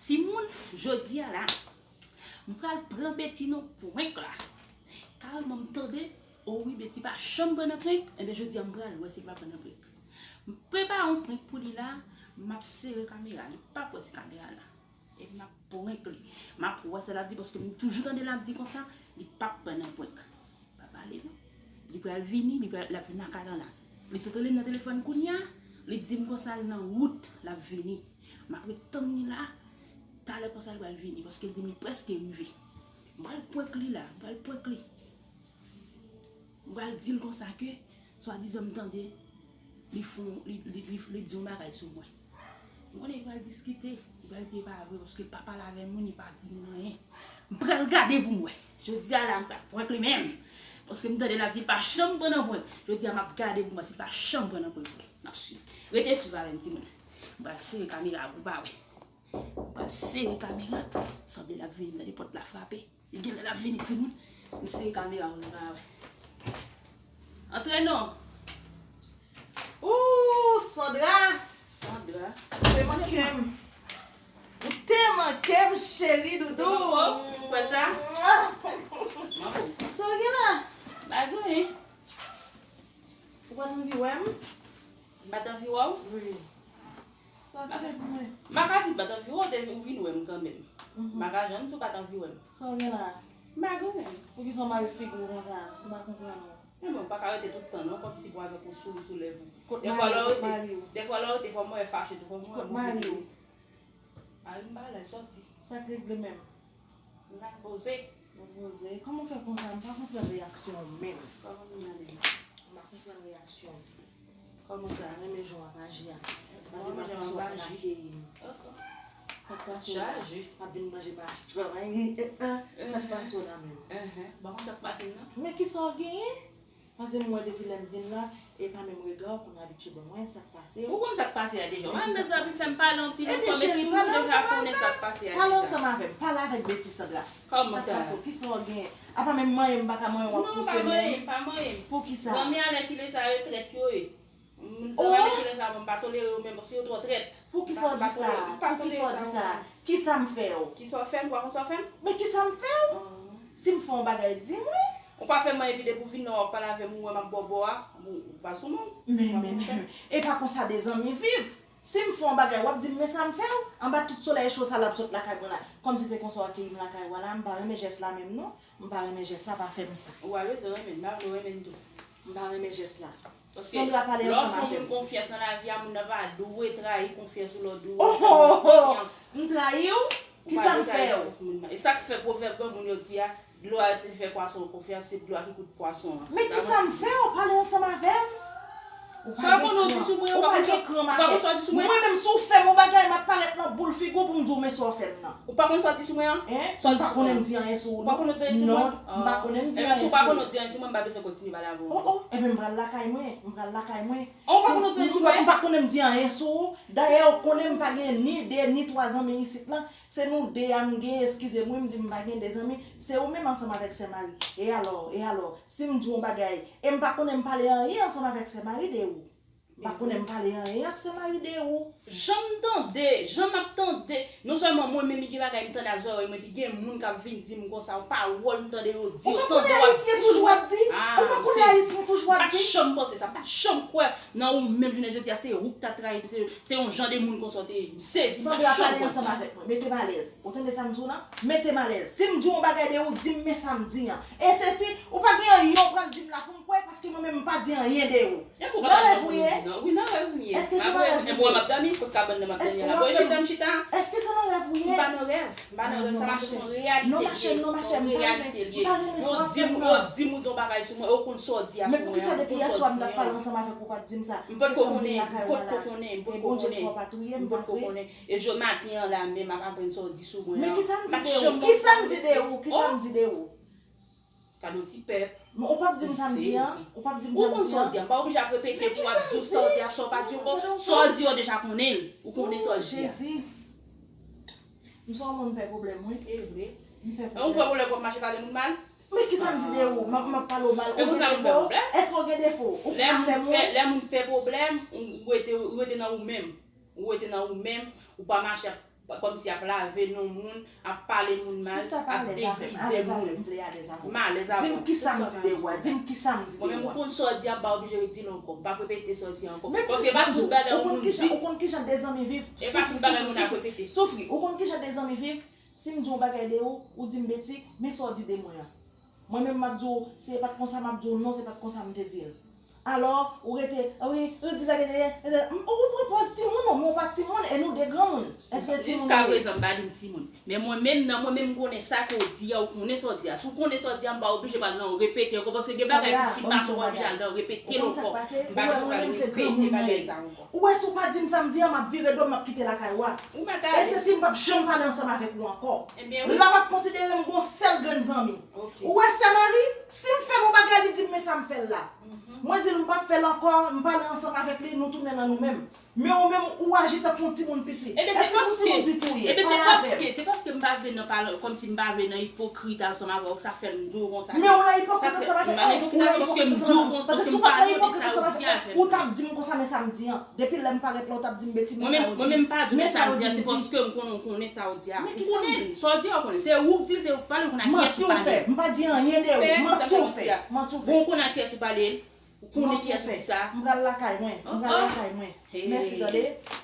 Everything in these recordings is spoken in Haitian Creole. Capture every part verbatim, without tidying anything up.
Timoun, jodi a la, m pral pran Betty nan prank la. Kareman m tande, o wi, Betty pa janm pran nan prank, enben jodi a m pral wè si l pa pran nan prank. M prepare yon prank pou li la, m ap sere kamera, li p ap wè si kamera la. E m ap prank li. M ap wè sa l ap di, paske m toujou tande l ap di konsa, li p ap pran nan prank. Pa pale non. Li pral vini, li pral, l ap vin nan kay lan la. Li sot rele m nan telefòn kounye a, li di m konsa l nan wout, l ap vini. M ap ret tann li la, talè konsa l pral vini, paske l di m li prèske rive. M pral prank li la, m pral prank li. M pral di l konsa ke, swadizan m tande, li fon, li, li, li, li di yon bagay sou mwen. M konnen li pral diskite, li pral di e pa vre, paske l pa pale avè moun, li pa di moun anyen. M pral gade pou m wè. Jodi a la, m pral prank li menm. Paske m tande l ap di l pa janm pran nan prank. Jodi a, m ap gade pou m wè si l pa janm pran nan prank vre. N ap swiv. Rete swiv avè m, timoun. M pral sere kamera pou w pa wè. M pral sere kamera. Sanble l ap vini, m tande pòt la frape. Li genlè l ap vini, timoun. M sere kamera pou nou pa wè. Antre non. Ooh, Sandra! Sandra. Ou te manke m. Ou te manke m, cheri doudou. Ou kwè sa? Manbo. Sa w gen la? Bagay. Ou pa t anvi wè m? M pa t anvi wè w? Wi. Sa w te fè pou mwen? M pa ka di m pa t anvi wè w, te, ou vin wè m kanmenm. M pa ka janm di w pa t anvi wè m. Sa w gen la? M pa gen anyen. Poukisa w mare figi w konsa? M pa konprann ou. Men bon, ou pa ka rete tout tan non, kòmsi pou avèk yon souri sou lèv ou. Kot mari w? Kot mari w? Dèfwa lè w rete, dèfwa lè w rete, fò mwen fache tou, fò mwen... Kot mari w? Mari m pa la, l sòti. Sa k regle menm? M nan poze. Nan poze. Kòman w fè konsa? M pa konprann reyaksyon w menm. Kòman m nan menm? M pa konprann reyaksyon w. Kòman sa? M pa renmen jan w ap aji a. Paske m pa konn sa w fè n akeyi m. Sa k pase w la? M ap vin manje pa aji travay. Sa k pase w la menm? M pa konn sa k pase m nan. Men kisa w genyen? Paske m wè depi lè m vin la, e pa menm rega w konn abitye ban mwen, sa k pase w? Ou konn sa k pase a deja. Ou pa menm bezwen ap fè m pale anpil ankò, men si w deja konnen sa k pase a deja. Pale ansanm avè m, pale avèk Betty Sandra. Kòman sa? Sa k pase w? Kisa w genyen? Apa menm manyen m pa ka manyen w ap pouse m menm? Non, pa manyen m, pa manyen m. Poukisa? Zanmi alèkile sa yo trèt yo ye. Zanmi alèkile sa yo, m pa tolere yo menm, paske yo twò trèt. Poukisa w di sa? Poukisa w di sa? Kisa m fè w? Kisa w fè m? Ou pa konn sa w fè m? Men kisa m fè w? Si m fè yon bagay, di m wi. Ou pa fè m anyen, epi depi w vin nan w ap pale avè m, ou wè m ap bò bò a, ou pa sou non. Men, men, men, men, e pa konsa de zanmi viv. Si m fè yon bagay, w ap di m men sa m fè w. Anba tout solèy cho sa l ap sot lakay mwen la. Kòmsi se konsa w akeyi m lakay ou a la, m pa renmen jès la menm non. M pa renmen jès la, pa fè m sa. Ou pa bezwen renmen l, m pa vle w renmen l tou. M pa renmen jès la. Paske lè w fè yon moun konfyans nan lavi a, moun nan pa dwe trayi konfyans ou, lè w dwe fè yon moun konfyans. M trayi w? Kisa m fè w? E sa k fè pwovèb granmoun yo di a, dlo a te fè pwason an konfyans, se dlo a ki kout pwason an. Men kisa m fè w? Pale ansanm avè m. Ou pa gen kran, ou pa gen kran, machè. Mwen menm, si w fè m yon bagay, m ap parèt nan boul figi w pou m di w men sa w fè m nan. Ou pa konn sa w di sou mwen an? Hein? M pa konnen m di anyen sou ou non. Non, m pa konnen m di anyen sou ou. Enben si w pa konnen w di anyen sou mwen, m pa bezwen kontinye pale avè w ankò. Oh, oh, enben m pral lakay mwen, m pral lakay mwen. An, ou pa konnen w di anyen sou mwen? M pa konnen m di anyen sou ou. Dayè, ou konnen m pa gen ni de, ni twa zanmi isit lan. Se nou de a m gen, eskize m wi, m di m pa gen de zanmi. Se ou menm ansanm avèk sè Mari. E alò, e alò, si m di w yon bagay, e m pa konnen m pale anyen ansanm avèk sè Mari de ou. M pa konnen m pale anyen ak sè Mari de ou. Jan m tande, jan m ap tande, non sèlman mwen menm, gen bagay m tande ak zòrèy mwen, epi gen moun k ap vin di m konsa, yon pawòl m tande yo di, yo tande yo di sou mwen. Ou pa konnen Ayisyen toujou ap di? Ah, m sezi. M pa t janm panse sa, m pa t janm kwè nan ou menm jounen jodi a, se ou k ta trayi m, se, se yon jan de moun konsa w te ye. M sezi, m pa t janm panse. Sandra, pale ansanm avèk mwen, mete m alèz. Ou tande sa m di w lan? Mete m alèz. Si m di w yon bagay de ou, di m men sa m di an. E sesi, ou pa gen anyen w pral di m la pou m kwè, paske mwen menm m pa di anyen de ou. Nan rèv ou ye? Wi, nan rèv m ye. Èske se nan rèv ou ye? Mwen m ap dòmi, kot kabann nan m ap dòmi an la. Bò, chita m chita. Èske se nan rèv ou ye? M pa nan rèv. M pa nan rèv. Sa m ap di se yon reyalite l ye. Se yon reyalite l ye. Yo di m, yo di m ou di yon bagay sou mwen, ou konn sa w di a sou mwen an, ou konn sa w di an. Men poukisa depi yè swa m t ap pale ansanm avèk ou, ou pa t di m sa? M potko konnen, m potko konnen, m potko konnen. M potko konnen. E jodi maten an la menm, m ap aprann sa w di sou mwen an. Men kisa m di de ou? Kisa m di de ou? Kisa m di de ou? Kado ti pèp. Men ou p ap di m sa m di an? Ou p ap di m sa m di an? Ou konn sa w di an. M pa oblije ap repete pou w ap di w sa w di a, sa w pa di ankò. Sa w di yo deja konnen l. Ou konnen sa w di a. Jezi. M se yon moun m pè pwoblèm, wi. E vre. M pè pwoblèm. Ou pè pwoblèm pou w ap mache pale moun mal? Men kisa m di de ou? M ap, m ap pale w mal. Ou gen defo? Èske w gen defo? Ou pa fè moun? Lè moun pè pwoblèm, ou rete, ou rete nan ou menm. Ou rete nan ou menm, ou pa mache ap Kòmsi ap lave non moun, ap pale moun mal, ap devize moun. M alèz avè w. Di m kisa m di de ou a, di m kisa m di de ou a. Mwen menm, ou konn sa w di a, m pa oblije di l ankò. M p ap repete sa w di a ankò. Paske e pa tout bagay yon moun di. Ou konn kijan de zanmi viv? E pa tout bagay moun ap repete. Soufri. Ou konn kijan de zanmi viv? Si m di yon bagay de ou, ou di m betiz, men sa w di de mwen an. Mwen menm m ap di w, se pa t konsa m ap di w, non, se pa t konsa m te di l. Alò, ou rete, wi, ou di bagay de, de, de, ou pran pòz timoun, non, men ou pa timoun, e nou de granmoun. Èske timoun ou ye? Jiskaprezan, m pa di m timoun. Men mwen menm, nan mwen menm, m konnen sa ke w di a, ou konnen sa w di a. Si w konnen sa w di a, m pa oblije pral nan repete ankò, paske gen bagay ki fin pase, ou pa oblije al nan repete l ankò. M pa bezwen pral repete bagay sa ankò. Ou wè, si w pa di m sa m di a, m ap vire do m, m ap kite lakay ou a. E se si m p ap janm pale ansanm avèk ou ankò. La, m ap konsidere m gon sèl grenn zanmi. Ou wè sè Mari, si m fè l yon bagay, li di m, men sa m fè l la. Mwen di l m p ap fè l ankò, m pale ansanm avèk li, nou tounen nan nou menm. Men ou menm, ou aji tankou yon timoun piti. Èske se yon timoun piti ou ye? Pale avè m. Se paske m pa vle nan pale, kòmsi m pa vle nan ipokrit ansanm avè w, sa fè m di w konsa. Men ou nan ipokrit ansanm avèk mwen. Ou nan ipokrit ansanm avè mwen. Paske si w pa t nan ipokrit ansanm avèk mwen, ou t ap di m konsa, men sa m di an. Depi lè m parèt la, ou t ap di m betiz, men sa w di. Mwen menm, mwen menm m pa di w men sa w di a, se paske m konnen w konnen sa w di a. Men kisa m di? Sa w di a, ou konnen. Se ou k di l, se ou k pale, ou konn a kiyès ou pale. Manti ou fè. M pa di anyen de ou. Manti ou fè. Manti ou fè. Bon, ou konn a kiyès ou pale. Ou konnen kiyès ou di sa. M pral lakay mwen. M pral lakay mwen. Mèsi, tande.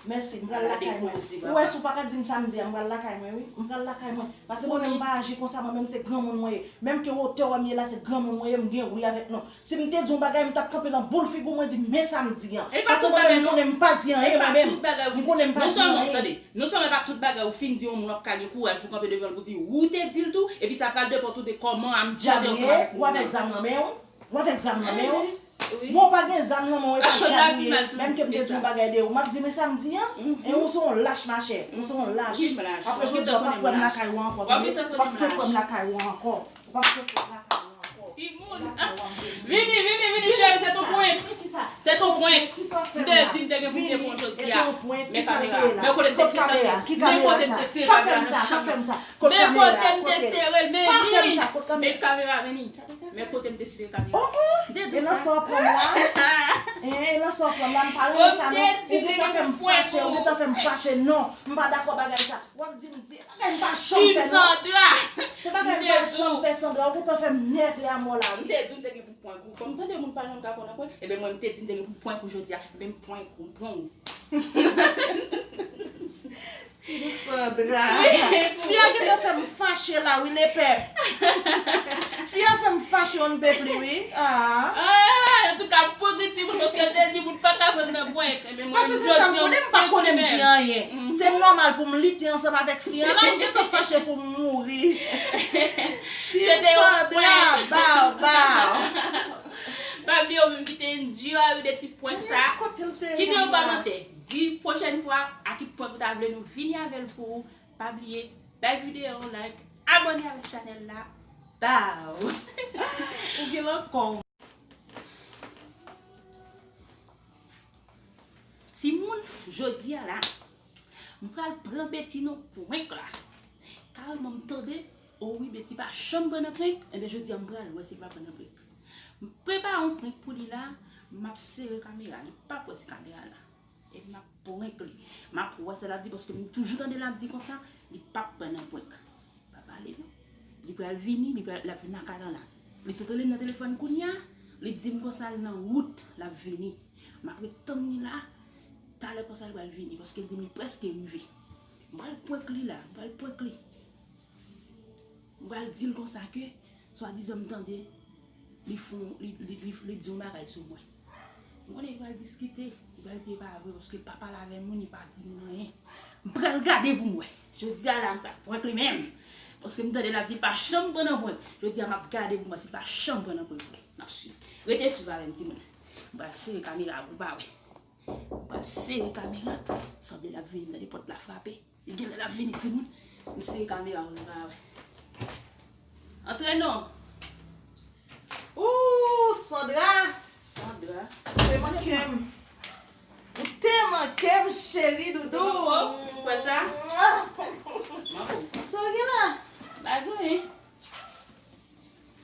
Mèsi, m pral lakay mwen. Ou wè, si w pa ka di m sa m di a, m pral lakay mwen, wi. M pral lakay mwen. Paske mwen menm m pa aji konsa, mwen menm se granmoun mwen ye. Menm ke wotè w wè m ye la, se granmoun mwen ye, m gen wi avèk non. Si m te di yon bagay, m t ap kanpe nan boul figi w, mwen di, men sa m di an. Paske mwen menm m konnen m pa di anyen, mwen menm. M konnen m pa di anyen. Non sèlman, tande, non sèlman e pa tout bagay ou fin di yon moun w ap ka gen kouraj pou kanpe devan l pou di ou te di l tou, epi sa pral depann tou de kòman a m di ansanm avèk moun nan. Ou avèk zam nan men w? Ou avèk zam nan men w? Bon, ou pa gen zam nan men w, e pa djab ou ye. Menm ke m te di yon bagay de ou, m ap di, men sa m di an. E ou se yon lach, machè. Ou se yon lach. Apre jodi a, w p ap wè m lakay ou ankò, tande? W p ap fenk wè m lakay ou ankò. Ou p ap fenk wè m lakay ou ankò. Timoun. Vini, vini, vini, cheri, se ton prank. Se ton prank. M te di m te gen pou m te pran jodi a. Men kamera. Men kote m te sere kamera. Men kote m te sere kamera. Men kote m te sere l, men li. Men kamera, men li. Men kote m te sere kamera. Oh, oh. E nan sa w pran m la? E nan sa w pran m la? M pa renmen sa non. Ou gentan fè m fache, ou gentan fè m fache. Non, m pa dakò bagay sa. W ap di m di, e bagay m pa janm fè non. Sandra. Se bagay m pa janm fè, Sandra. Ou gentan fè m nève a mò la, wi. M te di w m te gen pou prank ou. Kòm m tande moun pa janm ka pran nan prank, ebyen mwen m te di m te gen pou prank ou jodi a. Ebyen m prank ou, m pran ou. Ti Sandra. Fi a gentan fè m fache la, wi, lepèp. Fi a fè m fache, on ne peut plus, wi. Ah. Ah, antouka, m pran timoun paske m te di moun pa ka pran nan prank. Paske se sa m konnen, m pa konnen m di anyen. Se nòmal pou m lite ansanm avèk fi an. La, m gentan fache pou m mouri. Ti Sandra, bow, bow. Pa bliye ou menm ki te enjoy de ti prank sa. Kite yon kòmantè. Di pwochèn fwa a ki prank ou ta vle nou vini avè l pou ou. Pa bliye, bay videyo a yon like, abòne avèk chanèl la. Bow. Ou gen lankò. Timoun, jodi a la, m pral pran Betty nan prank la. Kareman m tande, o wi, Betty pa janm pran nan prank, enben jodi a m pral wè si l pa pran nan prank. M prepare yon prank pou li la, m ap sere kamera, li p ap wè si kamera la. Epi m ap prank li. M ap wè sa l ap di, paske m toujou tande l ap di konsa, li p ap pran nan prank. Pa pale non. Li pral vini, li pral, l ap vin nan kay lan la. Li sot rele m nan telefòn kounye a, li di m konsa l nan wout, l ap vini. M ap ret tann li la, talè konsa li pral vini, paske l di m li prèske rive. M pral prank li la, m pral prank li. M pral di l konsa ke, swadizan m tande, li fon, li, li, li, li di yon bagay sou mwen. M konnen li pral diskite, li pral di e pa vre, paske l pa pale avè moun, li pa di moun anyen. M pral gade pou m wè. Jodi a la, m pral prank li menm. Paske m tande l ap di l pa janm pran nan prank. Jodi a, m ap gade pou m wè si l pa janm pran nan prank vre. N ap swiv. Rete swiv avè m, timoun. M pral sere kamera pou w pa wè. M pral sere kamera. Sanble l ap vini, m tande pòt la frape. Li genlè l ap vini, timoun. M sere kamera pou nou pa wè. Antre non. Ooh, Sandra. Sandra. Ou te manke m. Ou te manke m, cheri doudou. Ou kwè sa? Sa w gen la? Pa gen anyen.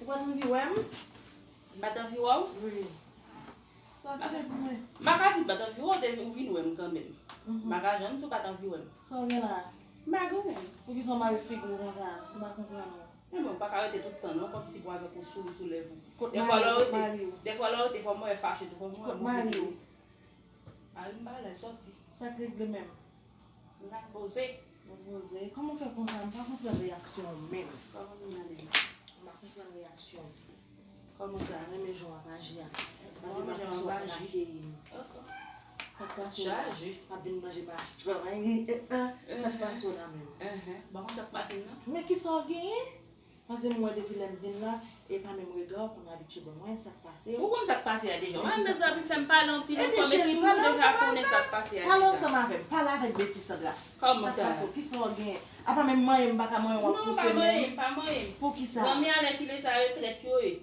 Ou pa t anvi wè m? M pa t anvi wè w? Wi. Sa w kite pou mwen? M pa ka di m pa t anvi wè w, te ou vin wè m kanmenm. M pa ka janm di w pa t anvi wè m. Sa w gen la? M pa gen anyen. Poukisa w mare figi w konsa? M pa konprann ou. Men bon, ou pa ka rete tout tan non, kòmsi pou avèk yon souri sou lèv ou. Kot mari w? Kot mari w? Dèfwa lè w rete, fò m wè fache tou, fò m wè move tou. Mari m pa la, l sòti. Sa k regle menm? M nan poze. Nan poze. Kòman w fè konsa? M pa konprann reyaksyon w menm. Kòman m nan menm? M pa konprann reyaksyon w. Kòman sa? M renmen jan w ap aji a. Paske m pa konn sa w pral akeyi m. Sa k pase w la? Chaje. Ap vin manje machann. Sa k pase w la menm? M pa konn sa k pase m nan. Men kisa w genyen? Paske m wè depi lè m vin la, e pa menm rega w konn abitye ban mwen, sa k pase w? Ou konn sa k pase a deja. Mwen menm, mezanmi, fè m pale anpil ankò, men si w deja konnen sa k pase a deja. Pale ansanm avè m. Pale avèk Beti Sandra. Kòman sa? Sa k pase w? Kisa w genyen? Apa menm manyen m pa ka manyen w ap pouse m? Non, pa manyen m, pa manyen m. Poukisa? Zanmi a lè ki lè sa yo trèt yo ye.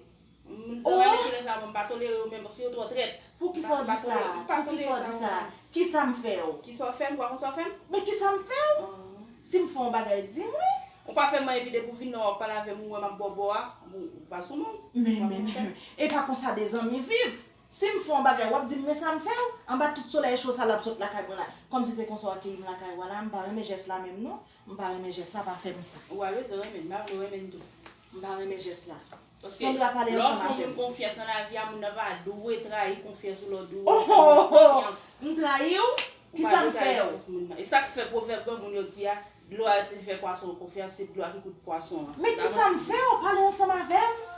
Moun sa yo lè ki lè sa mwen m pa tolere yo menm paske yo twò trèt. Poukisa w di sa? Poukisa w di sa? Kisa m fè w? Kisa w fè m? Ou pa konn sa w fè m? Men kisa m fè w? Si m fè yon bagay, di m wi. Ou pa fè m anyen epi depi w vin nan w ap pale avè m, ou wè m ap bò bò a, ou pa sou non. Men, men, men, men, e pa konsa de zanmi viv. Si m fè yon bagay, w ap di m men sa m fè w? Anba tout solèy cho sa l ap sot lakay mwen la. Kòmsi se konsa w akeyi m lakay ou a la, m pa renmen jès la menm non. M pa renmen jès la, pa fè m sa. Ou pa bezwen renmen m, m pa vle w renmen m tou. M pa renmen jès la. Sandra pale ansanm avè m. Paske lè w fè yon moun konfyans nan lavi a, moun nan pa dwe trayi konfyans ou lè w dwe fè yon moun konfyans. M trayi w? Kisa m fè w? Ou pa dwe trayi konfyans moun nan. E sa k fè pwovèb granmoun yo di a, dlo a te fè pwason an konfyans, se dlo a ki kout pwason an. Men kisa m fè w? Pale ansanm avè m.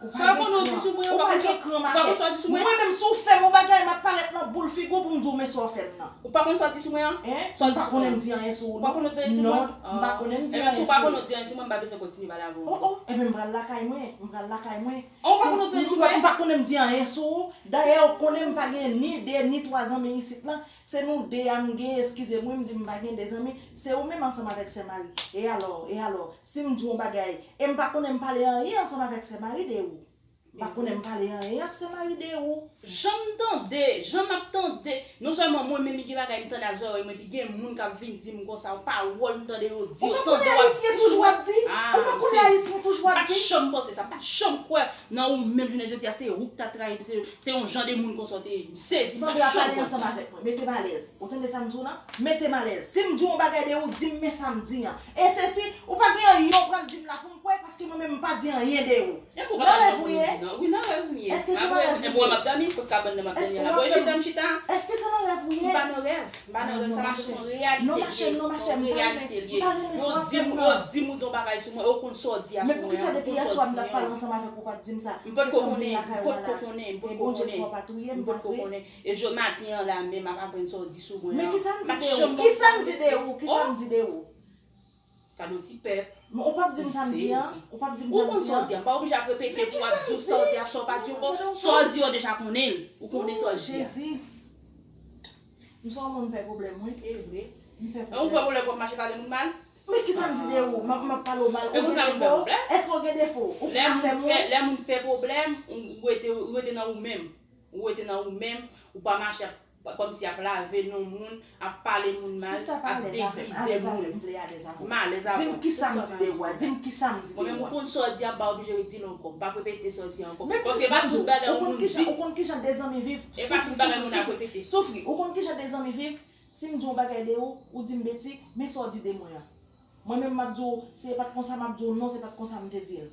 Ou pa gen kran. Ou pa gen kran, machè. Mwen menm, si w fè m yon bagay, m ap parèt nan boul figi w pou m di w men sa w fè m nan. Ou pa konn sa w di sou mwen an? Hein? Ou pa konnen m di anyen sou ou non. Ou pa konnen w di anyen sou mwen? Non, m pa konnen m di anyen sou ou. Enben, si w pa konnen w di anyen sou mwen, m pa bezwen kontinye pale avè w ankò. Oh, oh, enben m pral lakay mwen, m pral lakay mwen. An, ou pa konnen w di anyen sou mwen? M pa konnen m di anyen sou ou. Dayè, ou konnen m pa gen ni de, ni twa zanmi isit lan. Se nou de a m gen, eskize m wi, m di m pa gen de zanmi. Se ou menm ansanm avèk sè Mari. E alò, e alò, si m di w yon bagay, e m pa konnen m pale anyen ansanm avèk sè Mari de ou. M pa konnen m pale anyen ak sè Mari de ou. Jan m tande, jan m ap tande, non sèlman mwen menm, li gen bagay m tande ak zòrèy mwen, epi gen moun k ap vin di m konsa, yon pawòl m tande yo di, yo tande w ap di sou mwen. Ou pa konnen ayisyen toujou ap di? Ou pa konnen ayisyen toujou ap di? M pa t janm panse sa, m pa t janm kwè nan ou menm jounen jodi a, se ou k ta trayi m, se, se yon jan de moun konsa w te ye. M sezi, m pa t janm panse. Sandra, pale ansanm avèk mwen, mete m alèz. Ou tande sa m di w lan? Mete m alèz. Si m di w yon bagay de ou, di m men sa m di an. E sesi, ou pa gen anyen w pral di m la pou m kwè, paske mwen menm m pa di anyen de ou. Nan rèv ou ye? Wi, nan rèv m ye. Èske se nan rèv ou ye? Èske w ap fè m? Èske w ap fè m? Èske se nan rèv ou ye? M pa nan rèv. M pa nan rèv. Sa m ap di se yon reyalite l ye. Non, machè, non, machè, m pa renmen, m pa renmen sa w ap fè m nan. Yo di m, yo di m ou di yon bagay sou mwen, ou konn sa w di a sou mwen an, ou konn sa w di a sou mwen an. Men poukisa depi yè swa m t ap pale ansanm avèk ou, ou pa t di m sa? M potko konnen, m potko konnen, m potko konnen. E Bondye fè w pa touye m, pa vre? M potko konnen. E jodi maten an la menm, m ap aprann sa w di sou mwen an. Men kisa m di de ou? Kisa m di de ou? Kisa m di de ou? Gade yon ti pèp. Men ou p ap di m sa m di an? Ou p ap di m sa m di an? Ou konn sa w di a, m pa oblije ap repete pou w ap di w sa w di a, sa w pa di ankò. Sa w di yo deja konnen l. Ou konnen sa w di a. Jezi. M se yon moun m pè pwoblèm, wi. E vre. M pè pwoblèm. Ou pè pwoblèm pou w ap mache pale moun mal? Men kisa m di de ou? M ap, m ap pale w mal. Ou gen defo? Èske w gen defo? Ou pa fè moun? Lè moun pè pwoblèm, ou rete, ou rete nan ou menm. Ou rete nan ou menm, ou pa mache ap, kòmsi ap lave non moun, ap pale moun mal, ap devize moun. M alèz avè w. Di m kisa m di de ou a, di m kisa m di de ou a. Mwen menm, ou konn sa w di a, m pa oblije redi l ankò. M p ap repete sa w di a ankò. Paske e pa tout bagay yon moun di. Ou konn kijan de zanmi viv? E pa tout bagay moun ap repete. Soufri. Ou konn kijan de zanmi viv? Si m di yon bagay de ou, ou di m Beti, men sa w di de mwen an. Mwen menm m ap di w, se pa t konsa m ap di w, non, se pa t konsa m te di l.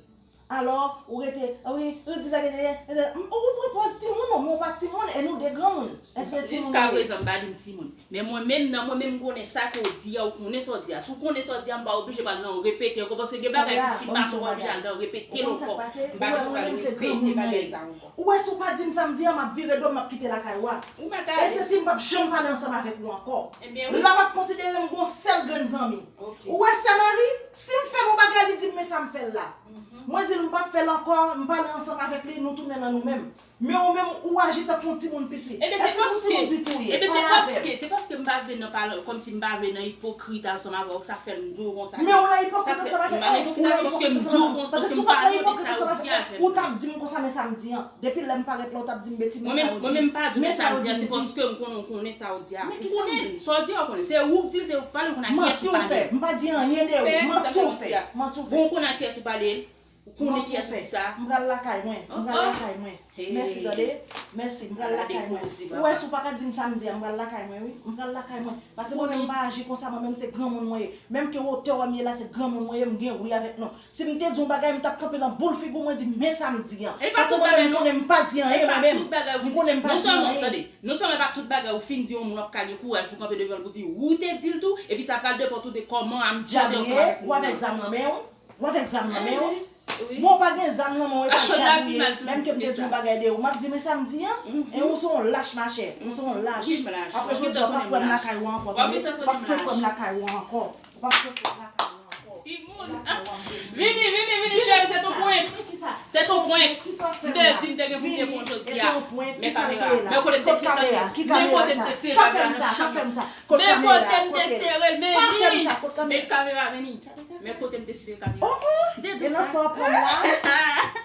Alò, ou rete, wi, ou di bagay de, de, ou, ou pran pòz timoun ou, men ou pa timoun, e nou de granmoun. Èske timoun ou ye? Jiskaprezan, m pa di m timoun. Men mwen menm, nan mwen menm, m konnen sa ke w di a, ou konnen sa w di a. Si w konnen sa w di a, m pa oblije pral nan repete ankò, paske gen bagay ki fin pase, ou pa oblije al nan repete l ankò. M pa bezwen pral repete bagay sa ankò. Ou wè, si w pa di m sa m di a, m ap vire do m, m ap kite lakay ou a. E se si m p ap janm pale ansanm avèk ou ankò. Ebyen, wi. L ap ap konsidere m gon sèl grenn zanmi. Ou wè sè Mari, si m fè l yon bagay, li di m men sa m fè l la. Mwen di l m p ap fè l ankò, m pale ansanm avèk li, nou tounen nan nou menm. Men ou menm, ou aji tankou yon timoun piti. Èske se yon timoun piti ou ye? Pale avè m. Se paske m pa vle nan pale, kòmsi m pa vle nan ipokrit ansanm avè w, sa fè m di w konsa. Men ou nan ipokrit ansanm avèk mwen. Ou nan ipokrit ansanm avè mwen. Paske si w pa t nan ipokrit ansanm avèk mwen, ou t ap di m konsa men sa m di an. Depi lè m parèt la, ou t ap di m Beti, men sa yo di. Mwen menm, mwen menm pa di w men sa yo di a, se paske m konnen w konnen sa w di a. Ou konnen sa w di a, ou konnen. Se ou k di l, se ou k pale, ou konnen a kiyès ou pale. Manti ou fè. M pa di anyen de ou. Manti ou fè. Manti ou fè. Bon, ou konnen a kiyès ou pale. Ou konnen kiyès ou di sa? M pral lakay mwen. M pral lakay mwen. Mèsi, tande. Mèsi, m pral lakay mwen. Ou wè, si w pa ka di m sa m di a, m pral lakay mwen, wi. M pral lakay mwen. Paske mwen menm m pa aji konsa, mwen menm se granmoun mwen ye. Menm ke wotè w wè m ye la, se granmoun mwen ye, m gen wi avèk non. Si m te di yon bagay, m t ap kanpe nan boul figi w, mwen di, men sa m di an. Paske mwen menm m konnen m pa di anyen, mwen menm. M konnen m pa di anyen. Non sèlman e pa tout bagay ou fin di yon moun w ap ka gen kouraj pou kanpe devan l pou di ou te di l tou, epi sa pral depann tou de kòman a m di an te ansanm avèk moun nan. Ou avèk zam nan men w? Ou avèk zam nan men w? Bon, ou pa gen zam nan men w, e pa djab ou ye. Menm ke m te di yon bagay de ou, m ap di, men sa m di an? E ou se yon lach, machè. Ou se yon lach. Apre jodi a, w p ap wè m lakay ou ankò, tande? W p ap fenk wè m lakay ou ankò. W p ap fenk wè m lakay ou ankò. Timoun. Vini, vini, vini, cheri, se ton prank. Se ton prank. M te di m te gen pou m te pran jodi a. Men kamera. Men kote m te sere kamera sa. Pa fè m sa, pa fè m sa. Men kote m te sere l, men li. Men kamera, men li. Men kote m te sere kamera. M te di sa. E nan sa w ap pran m la?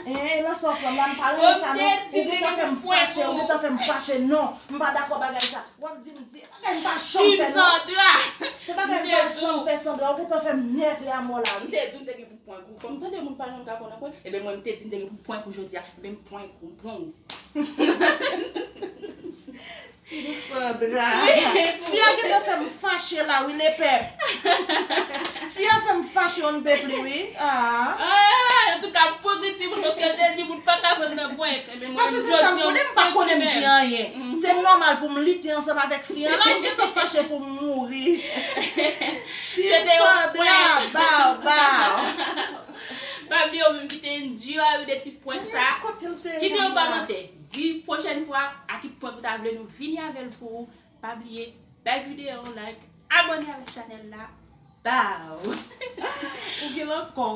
E nan sa w ap pran m la? M pa renmen sa non. Ou gentan fè m fache, ou gentan fè m fache non. M pa dakò bagay sa. W ap di m di, e bagay m pa janm fè non. Team Sandra. Se bagay m pa janm fè, Sandra. Ou gentan fè m nève a mò la wi. M te di w m te gen pou m prank ou. Kòm tande moun pa janm ka konn prank, ebyen mwen m te di m te gen pou m prank ou jodi a. Ebyen m prank ou, m prank ou. Team Sandra. Fi a gentan fè m fache la wi, lepèp. Fi a fè m fache on n pe pli wi. Ah. Antouka, m prank li timoun paske m te di moun pa ka prann nan prank. Paske se sa m konnen, m pa konnen m di anyen. Se nòmal pou m lite ansanm avèk fi an la, m gentan fache pou m mouri. Team Sandra, bow, bow. Pa bliye ou menm ki te enjoy de ti prank sa. Kite yon kòmantè. Di pwochèn fwa a ki prank ou ta vle nou vini avè l pou ou. Pa bliye, bay videyo yon like, abòne avèk chanèl la. Bow! Ou gen lankò.